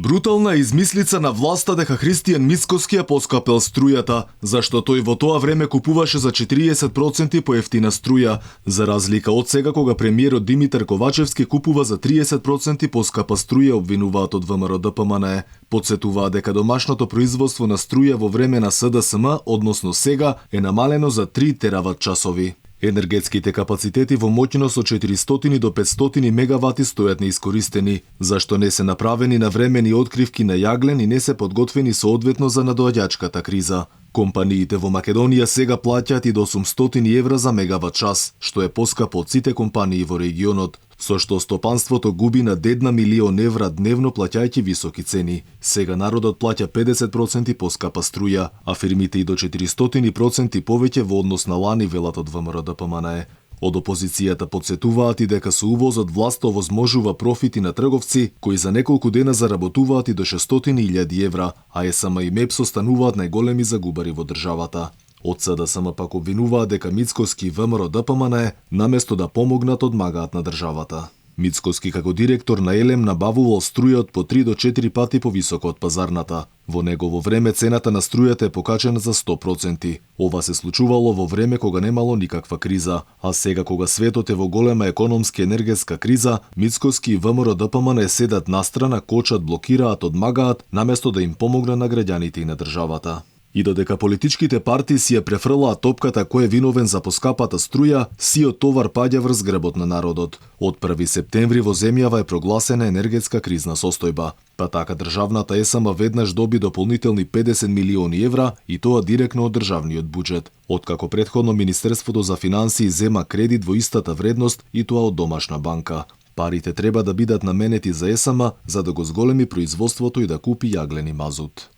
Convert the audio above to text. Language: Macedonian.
Брутална измислица на власта дека Христијан Мицкоски ја поскапел струјата, зашто тој во тоа време купуваше за 40% поевтина струја, за разлика од сега кога премиерот Димитар Ковачевски купува за 30% поскапа струја, обвинуваат од ВМРО-ДПМНЕ. Подсетуваат дека домашното производство на струја во време на СДСМ, односно сега, е намалено за 3 терават часови. Енергетските капацитети во моќност од 400 до 500 мегавати стојат неискористени, зашто не се направени навремени откривки на јаглен и не се подготвени соодветно за надоаѓачката криза. Компаниите во Македонија сега плаќаат и до 800 евра за мегават час, што е поскапо од сите компании во регионот, со што стопанството губи над 1 милион евра дневно плаќајќи високи цени. Сега народот плаќа 50% поскапа струја, а фирмите и до 400% повеќе во однос на лани, велат од ВМРО-ДПМНЕ. Од опозицијата подсетуваат и дека со увозот власта овозможува профити на трговци кои за неколку дена заработуваат и до 600.000 евра, а ЕСМ и МЕПС остануваат најголеми загубари во државата. Од СДСМ пак обвинуваат дека Мицкоски и ВМРО-ДПМНЕ наместо да помогнат одмагаат на државата. Мицкоски како директор на Елем набавувал струја од по 3 до 4 пати повисоко од пазарната. Во негово време цената на струјата е покачена за 100%. Ова се случувало во време кога немало никаква криза, а сега кога светот е во голема економска енергетска криза, Мицкоски и ВМРО-ДПМНЕ седат настрана, кочат, блокираат, одмагаат, наместо да им помогна на граѓаните и на државата. И додека политичките партии си ја префрлаат топката кој е виновен за поскапата струја, сиот товар паѓа врз грбот на народот. Од 1 септември во земјава е прогласена енергетска кризна состојба, па така државната ЕСМ веднаш доби дополнителни 50 милиони евра и тоа директно од државниот буџет. Откако претходно Министерството за финансии зема кредит во истата вредност и тоа од домашна банка. Парите треба да бидат наменети за ЕСМ за да го зголеми производството и да купи јаглен и мазут.